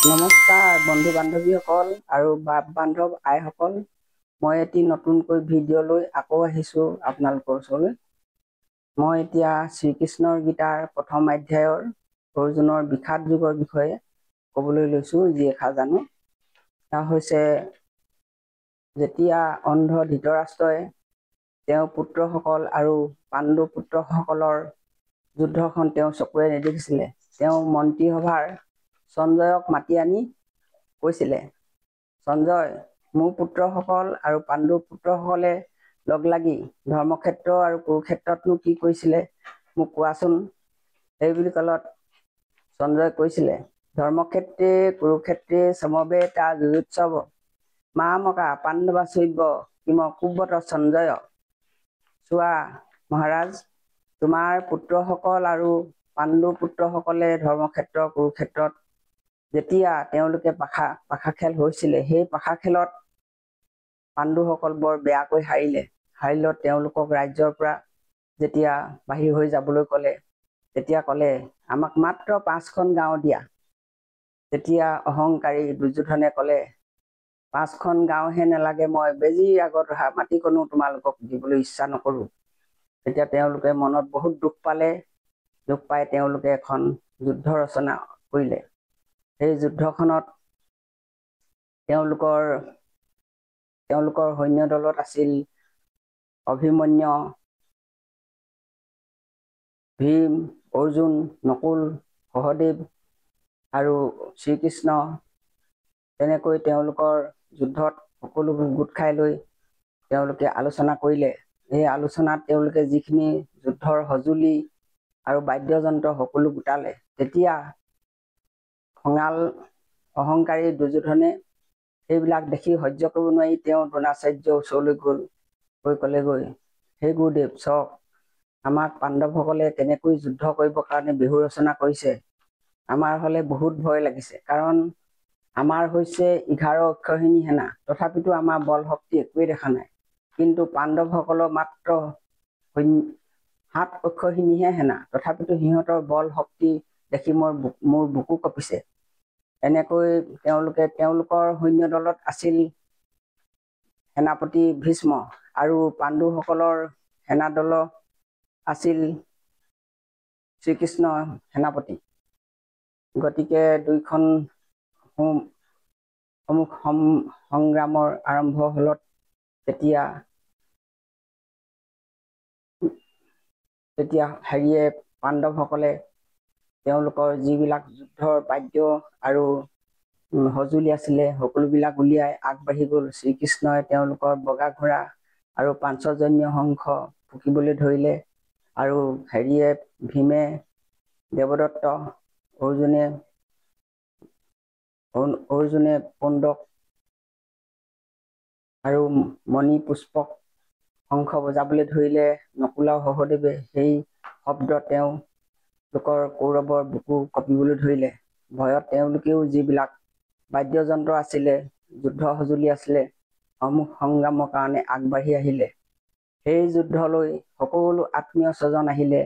নমস্কাৰ বন্ধু বান্ধৱীসকল আৰু বাপ বান্ধৱ আইসকল, মই এটি নতুনকৈ ভিডিঅ' লৈ আকৌ আহিছোঁ আপোনালোকৰ ওচৰলৈ। মই এতিয়া শ্ৰীকৃষ্ণৰ গীতাৰ প্ৰথম অধ্যায়ৰ অৰ্জুনৰ বিষাদ যুগৰ বিষয়ে ক'বলৈ লৈছোঁ, যি এষাৰ জানো। তা হৈছে, যেতিয়া অন্ধ ধৃতৰাষ্ট্ৰই তেওঁৰ পুত্ৰসকল আৰু পাণ্ডু পুত্ৰসকলৰ যুদ্ধখন তেওঁ চকুৰে নেদেখিছিলে, তেওঁ মন্ত্ৰীসভাৰ সঞ্জয়ক মাতি আনি কৈছিলে, সঞ্জয়, মোৰ পুত্ৰসকল আৰু পাণ্ডু পুত্ৰসকলে লগ লাগি ধৰ্মক্ষেত্ৰ আৰু কুৰুক্ষেত্ৰতনো কি কৰিছিলে মোক কোৱাচোন। সেই বুলি ক'লত সঞ্জয় কৈছিলে, ধৰ্মক্ষেত্ৰে কুৰুক্ষেত্ৰে সমবেতা যুজোৎসৱ মামকা পাণ্ডৱা চৈব্য কিম কুব্ৰত সঞ্জয়। চোৱা মহাৰাজ, তোমাৰ পুত্ৰসকল আৰু পাণ্ডু পুত্ৰসকলে ধৰ্মক্ষেত্ৰ কুৰুক্ষেত্ৰত যেতিয়া তেওঁলোকে পাখা পাখা খেল হৈছিলে, সেই পাখা খেলত পাণ্ডুসকল বৰ বেয়াকৈ হাৰিলে। হাৰিলত তেওঁলোকক ৰাজ্যৰ পৰা যেতিয়া বাহিৰ হৈ যাবলৈ ক'লে, তেতিয়া ক'লে, আমাক মাত্ৰ 5খন গাঁও দিয়া। তেতিয়া অহংকাৰী দুৰ্যোধনে ক'লে, 5খন গাঁওহে নালাগে, মই বেজীৰ আগত অহা মাটিকণো তোমালোকক দিবলৈ ইচ্ছা নকৰোঁ। তেতিয়া তেওঁলোকে মনত বহুত দুখ পালে। দুখ পাই তেওঁলোকে এখন যুদ্ধ ৰচনা কৰিলে। সেই যুদ্ধখনত তেওঁলোকৰ তেওঁলোকৰ সৈন্য দলত আছিল অভিমন্যু, ভীম, অৰ্জুন, নকুল, সহদেৱ আৰু শ্ৰীকৃষ্ণ। তেনেকৈ তেওঁলোকৰ যুদ্ধত সকলোবোৰ গোট খাই লৈ তেওঁলোকে আলোচনা কৰিলে। এই আলোচনাত তেওঁলোকে যিখিনি যুদ্ধৰ সঁজুলি আৰু বাদ্যযন্ত্ৰ সকলো গোটালে। তেতিয়া খঙাল অহংকাৰী দুৰ্যোধনে সেইবিলাক দেখি সহ্য কৰিব নোৱাৰি তেওঁ দ্ৰোণাচাৰ্যৰ ওচৰলৈ গ'ল। গৈ ক'লেগৈ, হে গুৰুদেৱ, চাওক আমাক পাণ্ডৱসকলে কেনেকৈ যুদ্ধ কৰিবৰ কাৰণে বিহু ৰচনা কৰিছে। আমাৰ হ'লে বহুত ভয় লাগিছে, কাৰণ আমাৰ হৈছে 11 অক্ষয়িনী সেনা, তথাপিতো আমাৰ বল শক্তি একোৱেই দেখা নাই। কিন্তু পাণ্ডৱসকলৰ মাত্ৰ 7 অক্ষয়িনীহে সেনা, তথাপিতো সিহঁতৰ বল শক্তি দেখি মোৰ বুকু কঁপিছে। এনেকৈ তেওঁলোকে তেওঁলোকৰ সৈন্য দলত আছিল সেনাপতি ভীষ্ম আৰু পাণ্ডুসকলৰ সেনা দল আছিল শ্ৰীকৃষ্ণ সেনাপতি। গতিকে দুইখন সন্মুখ সংগ্ৰামৰ আৰম্ভ হ'লত তেতিয়া তেতিয়া হেৰিয়ে পাণ্ডৱসকলে তেওঁলোকৰ যিবিলাক যুদ্ধৰ বাদ্য আৰু সঁজুলি আছিলে সকলোবিলাক উলিয়াই আগবাঢ়ি গ'ল। শ্ৰীকৃষ্ণই তেওঁলোকৰ বগা ঘোঁৰা আৰু পাঞ্চজন্য শংখ ফুকিবলৈ ধৰিলে আৰু হেৰিয়ে ভীমে দেৱদত্ত, অৰ্জুনে অৰ্জুনে পৌণ্ডক আৰু মণি পুষ্পক শংখ বজাবলৈ ধৰিলে। নকুল আৰু সহদেৱে সেই শব্দ তেওঁলোকৰ কৌৰৱৰ বুকু কঁপিবলৈ ধৰিলে। ভয়ত তেওঁলোকেও যিবিলাক বাদ্যযন্ত্ৰ আছিলে, যুদ্ধ সঁজুলি আছিলে, সন্মুখ সংগ্ৰামৰ কাৰণে আগবাঢ়ি আহিলে। সেই যুদ্ধলৈ সকলো আত্মীয় স্বজন আহিলে,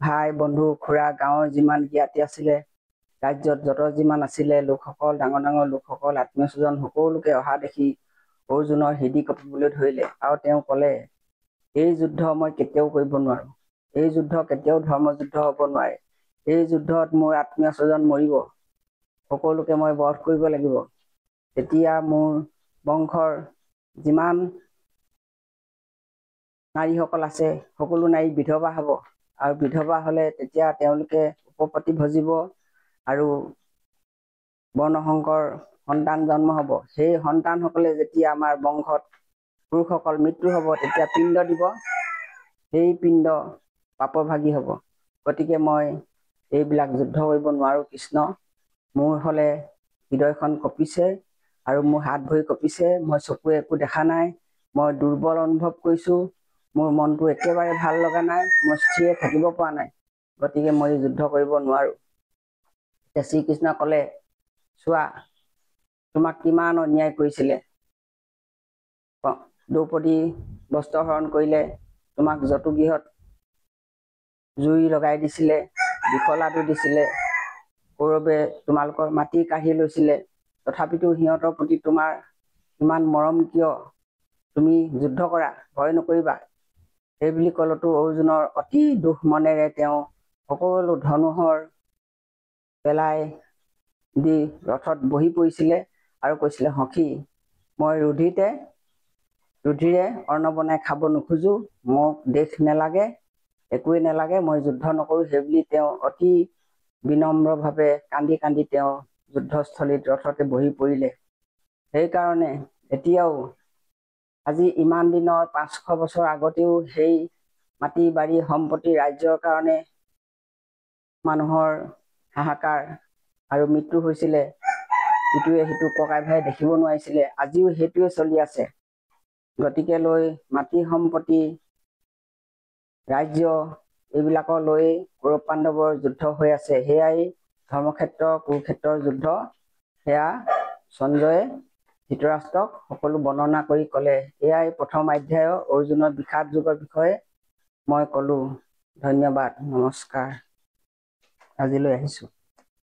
ভাই বন্ধু খুৰা গাঁৱৰ যিমান জ্ঞাতি আছিলে, ৰাজ্যত যত যিমান আছিলে লোকসকল, ডাঙৰ ডাঙৰ লোকসকল, আত্মীয় স্বজন সকলোকে অহা দেখি অৰ্জুনৰ হৃদি কঁপিবলৈ ধৰিলে। আৰু তেওঁ ক'লে, এই যুদ্ধ মই কেতিয়াও কৰিব নোৱাৰোঁ, এই যুদ্ধ কেতিয়াও ধৰ্মযুদ্ধ হ'ব নোৱাৰে, এই যুদ্ধত মোৰ আত্মীয় স্বজন মৰিব, সকলোকে মই বধ কৰিব লাগিব। তেতিয়া মোৰ বংশৰ যিমান নাৰীসকল আছে সকলো নাৰী বিধৱা হ'ব, আৰু বিধৱা হ'লে তেতিয়া তেওঁলোকে উপপতি ভজিব আৰু বৰ্ণশংকৰ সন্তান জন্ম হ'ব। সেই সন্তানসকলে যেতিয়া আমাৰ বংশত পুৰুষসকল মৃত্যু হ'ব তেতিয়া পিণ্ড দিব, সেই পিণ্ড পাপৰ ভাগি হ'ব। গতিকে মই এইবিলাক যুদ্ধ কৰিব নোৱাৰোঁ কৃষ্ণ। মোৰ হ'লে হৃদয়খন কঁপিছে আৰু মোৰ হাত ভৰি কঁপিছে, মই চকুৱে একো দেখা নাই, মই দুৰ্বল অনুভৱ কৰিছোঁ, মোৰ মনটো একেবাৰে ভাল লগা নাই, মই স্থিৰে থাকিব পৰা নাই, গতিকে মই যুদ্ধ কৰিব নোৱাৰোঁ। এতিয়া শ্ৰীকৃষ্ণই ক'লে, চোৱা তোমাক কিমান অন্যায় কৰিছিলে, দ্ৰৌপদী বস্ত্ৰ হৰণ কৰিলে, তোমাক জতুগৃহত জুই লগাই দিছিলে, বিখলাটো দিছিলে, কৌৰৱে তোমালোকৰ মাটি কাঢ়ি লৈছিলে, তথাপিতো সিহঁতৰ প্ৰতি তোমাৰ ইমান মৰম কিয়? তুমি যুদ্ধ কৰা, ভয় নকৰিবা। সেই বুলি ক'লতো অৰ্জুনৰ অতি দুখ মনেৰে তেওঁ সকলো ধনুহৰ পেলাই দি ৰথত বহি পৰিছিলে আৰু কৈছিলে, সখী, মই ৰুধিৰে অন্ন বনাই খাব নোখোজো, মোক দেশ নালাগে, একোৱেই নালাগে, মই যুদ্ধ নকৰোঁ। সেইবুলি তেওঁ অতি বিনম্ৰভাৱে কান্দি কান্দি তেওঁ যুদ্ধস্থলীত ৰথতে বহি পৰিলে। সেইকাৰণে এতিয়াও আজি ইমান দিনৰ 500 বছৰ আগতেও সেই মাটি বাৰী সম্পত্তি ৰাজ্যৰ কাৰণে মানুহৰ হাহাকাৰ আৰু মৃত্যু হৈছিলে। ইটোৱে সিটো ককাই ভাই দেখিব নোৱাৰিছিলে। আজিও সেইটোৱে চলি আছে। গতিকে লৈ মাটি সম্পত্তি ৰাজ্য এইবিলাকৰ লৈ কৌৰৱ পাণ্ডৱৰ যুদ্ধ হৈ আছে। সেয়াই ধৰ্মক্ষেত্ৰ কুৰুক্ষেত্ৰৰ যুদ্ধ। সেয়া সঞ্জয়ে ধৃতৰাষ্ট্ৰক সকলো বৰ্ণনা কৰি ক'লে। এয়াই প্ৰথম অধ্যায়ৰ অৰ্জুনৰ বিষাদ যুগৰ বিষয়ে মই ক'লোঁ। ধন্যবাদ, নমস্কাৰ, আজিলৈ আহিছোঁ।